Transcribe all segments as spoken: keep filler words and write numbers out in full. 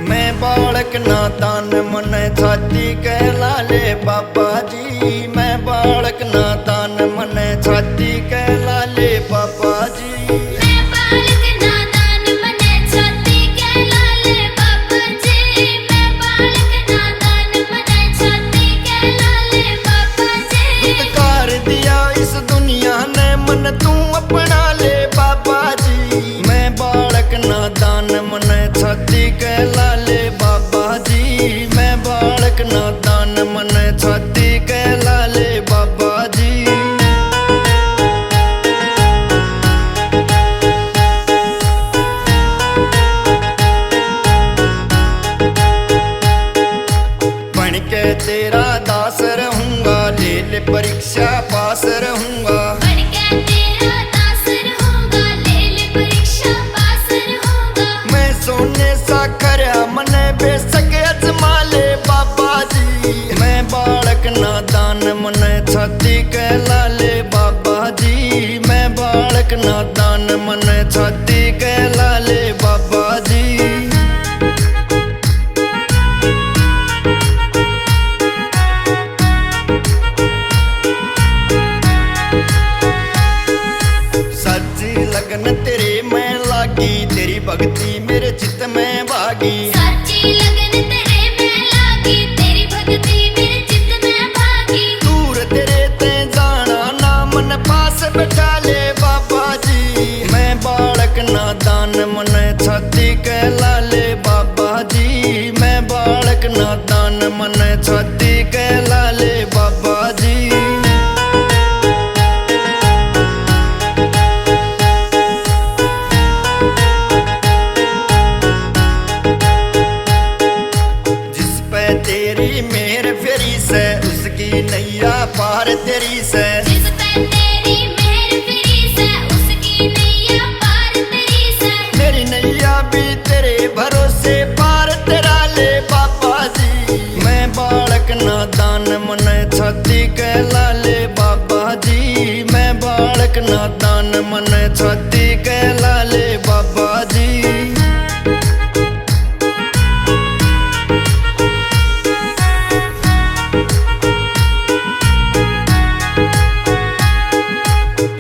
मैं बालक नादान, मने छाती कहला ले बाबा जी। मैं बालक नादान, मने छाती कहला ले बाबा जी। मैं बालक नादान, मने छाती कहला ले बाबा जी। मैं बालक नादान, मने छाती कहला ले बाबा जी। दुख कर दिया इस दुनिया ने, मन तू अपना ले बाबा जी। मैं बालक नादान, मने छाती कहला ले बाबा जी। मैं बालक नादान, मने छाती कहला ले बाबा जी। बन के तेरा दास रहूंगा, ले ले परीक्षा पास रहूंगा। बन के तेरा दास रहूंगा, ले ले परीक्षा पास रहूंगा। मैं सोने सा खरा, मने बेशक अजमा ले बाबा जी। मैं बालक नादान, मने छाती कहला ले बाबा जी। मैं बालक नादान, मने छाती कहला ले बाबा जी। सच्ची लगन तेरे में लागी, तेरी भक्ति मेरे चित्त में भागी। सच्ची लगन तेरे में लागी, तेरी भक्ति मेरे चित्त में भागी। दूर तेरे ते जाना ना, मन पास बैठा ले बाबा जी। मैं बालक नादान, मने छाती कहला ले बाबा जी। मैं बालक नादान, मने छाती कहला ले बाबा जी। जिस पे तेरी मेहर फेरी से, उसकी नैया पार तेरी से। जिस पे तेरी मेहर फेरी से, उसकी नैया पार तेरी से। मेरी नैया भी तेरे भरोसे पार तेरा ले बाबा जी। मैं बालक नादान, मने छाती कहला ले बाबा जी। मैं बालक नादान, मने छाती कहला ले बाबा जी।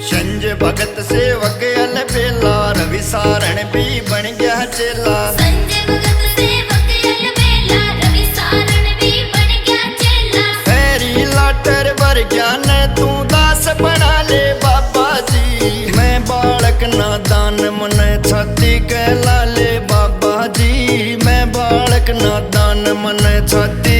संजय भगत सेवक अलबेला, रवि सारण भी बन गया चेला। संजय भगत सेवक अलबेला, रवि सारण भी बन गया चेला। हैरी लाटर वर ज्ञान तू दास बना ले बाबा जी। मैं बालक नादान, मने छाती कहला ले बाबा जी। मैं बालक नादान, मने छाती